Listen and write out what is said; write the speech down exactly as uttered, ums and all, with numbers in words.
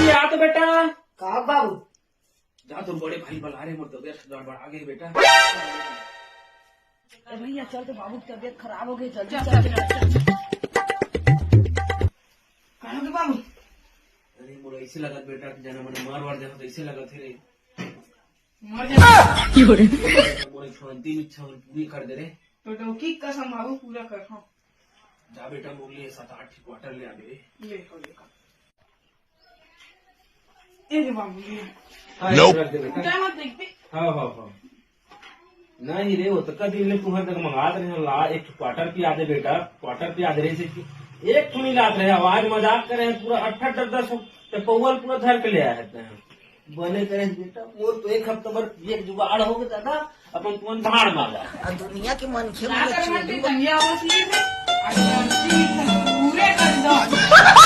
आ तो बेटा। का बाबू? जा, तोर बड़े भाई बला रहे, मोर तबियत गड़बड़ा गे बेटा। अरे भैया, चल तो बाबू की तबियत खराब हो गई, जल्दी चल, चल, चल। कहाँ गए बाबू? अरे, मोर ऐसे लगत बेटा कि जाना मने मार वार जाना तो ऐसे लगत है रे। मर जा। मोर एक ठो अंतिम इच्छा मन पूरी कर दे रे। तो डौकी कसम बाबू, पूरा कर, हाँ। जा बेटा, मोर लिए सात आठ quarter ले आ बे। ले, हो ले। ए रे बाबू, ये। हाँ, Nope। रख दे बेटा। उठा मत देख बे। हाँ, हाँ, हाँ। नहीं रे, वो तो कदी ले तुहर तक मंगात रहे ला, एक quarter पिया दे बेटा, quarter पिया दे रे से। एक ठो नहीं लात रहे, आवाज मजाक करे हैं, पूरा अट्ठा दस दस हो, तो पौवल पूरा धर के ले आए हैं। बने करे बेटा, मोर तो एक हफ्ता भर एक जुगाड़ हो गया दादा, अपन तुमन भाड़ मारा। आ दुनिया के मनखे मन का ला करना चोरी चाहिए, बनिया हो चाहिए थे। अरे, पूरे कर दो।